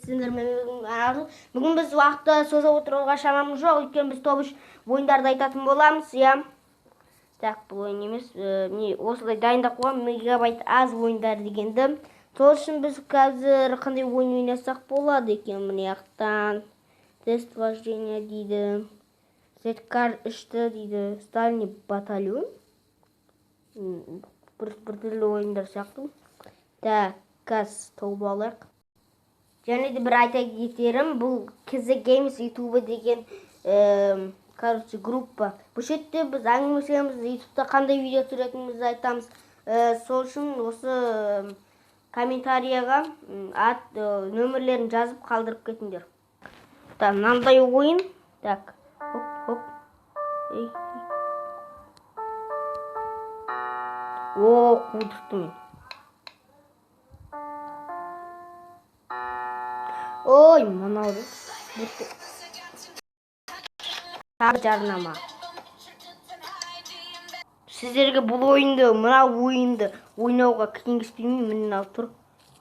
Сіздермен бүгін біз уақытты созып отыруға шамамыз жоқ, өйткені біз топ 3 ойындарды айтатын боламыз, иә. Так, бұл ойын емес, не осылай дайындап қойған мегабайт аз ойындар дегенді. Сол үшін біз қазір қандай ойын ойнасақ болады екен? Мына жақтан тест вождения дейді, Зеткар 3 дейді, Стальный батальон. Бір түрлі ойындар сияқты. Так, қазір тауып алайық. Және де бір айта кетерім, бұл KZ Games YouTube деген, короче, группа. Бұл жерде біз әңгімелесеміз, YouTube'та қандай видео түсіретінімізді айтамыз. Сол үшін осы комментарияға ат, нөмірлерін жазып қалдырып кетіңдер. Так, мынандай ойын. Так, хоп, хоп. Ей. О, қудырттым мен. Ой, мынау тағы жарнама. Сіздерге бұл ойынды, мына ойынды ойнауға кеңес бермеймін. Міне тұр.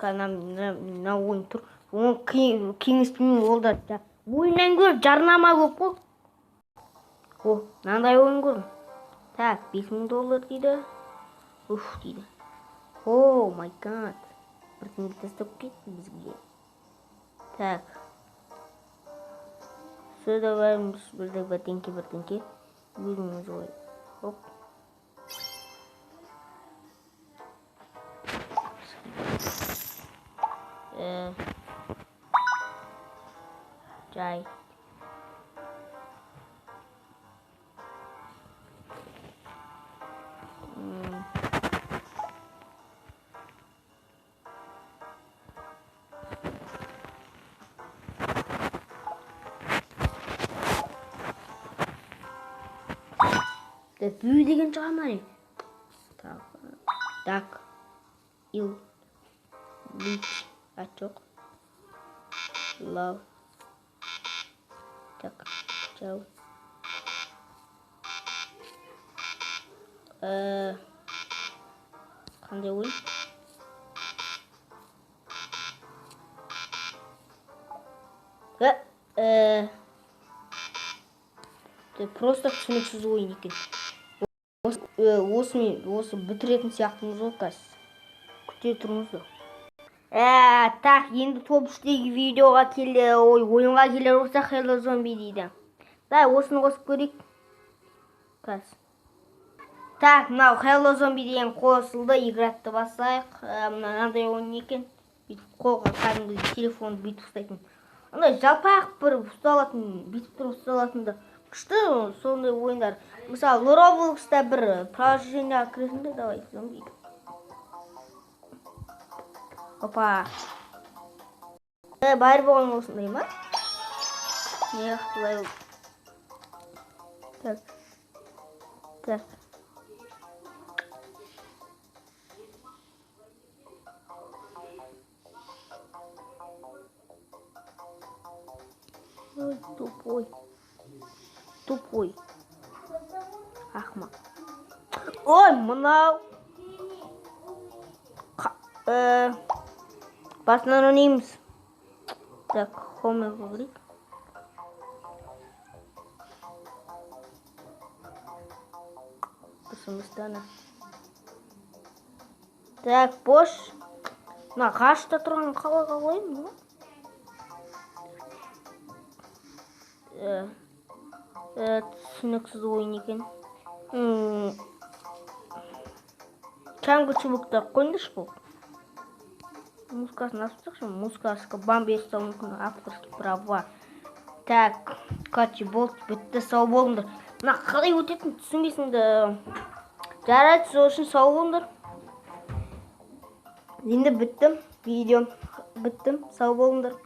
Мына ойын тұр. Оны кеңес бермеймін, ол да ойыннан гөрі жарнама көп қой. О, мынандай ойын көрдім. Так, $5000 дейді. Уф дейді. О, май гад. Бір теңге тастап кетті бізге. Так. Сюда бәріміз бірде бірдеңке бірдеңке өзіміз ой. Хоп. Жай. Бүү деген шыға ма не? Так, так. Ил. Бич. А, жоқ. Лав. Так, чау. Қандай ойын? Просто түсініксіз ойын екен. Осымен осы бітіретін сияқтымыз ғой қазір. Күте тұрыңыздар. Так, енді топ 3-тегі видеоға келе, ой, ойынға келер болсақ, Hello Zombie дейді. Давай осыны қосып көрейік. Қазір. Так, мынау Hello Zombie деген қосылды, игратты басайық. Мынандай ойын екен. Бүйтіп қолға кәдімгідей телефонды бүйтіп ұстайтын. Андай жалпақ бір ұсталатын, бүйтіп тұрып ұсталатын да күшті сондай ойындар. Мысалы, Roblox'та бір приложение кіресің де, давай, зомби. Опа. Бәрі болған осындай ма? Не, былай. Так. Так. Ой, тупой. Тупой. Ақымақ. Ой, мынау. Басынан ойнаймыз. Так, хоме көрейік. Дұрыс. Так, бош. Мына ағашта тұрған қалаға қояйын ба? Түсініксіз ойын екен. Кәдімгі чубуктар қойыңдаршы бұл. Музыкасын ашып тастайықшы. Музыкасы бан беріп тастауы мүмкін. Авторский права. Так, короче, болды, бітті, сау болыңдар. Мына қалай өтетінін түсінбейсің де. Жарайды, сол үшін сау болыңдар. Енді біттім, видео біттім, сау болыңдар.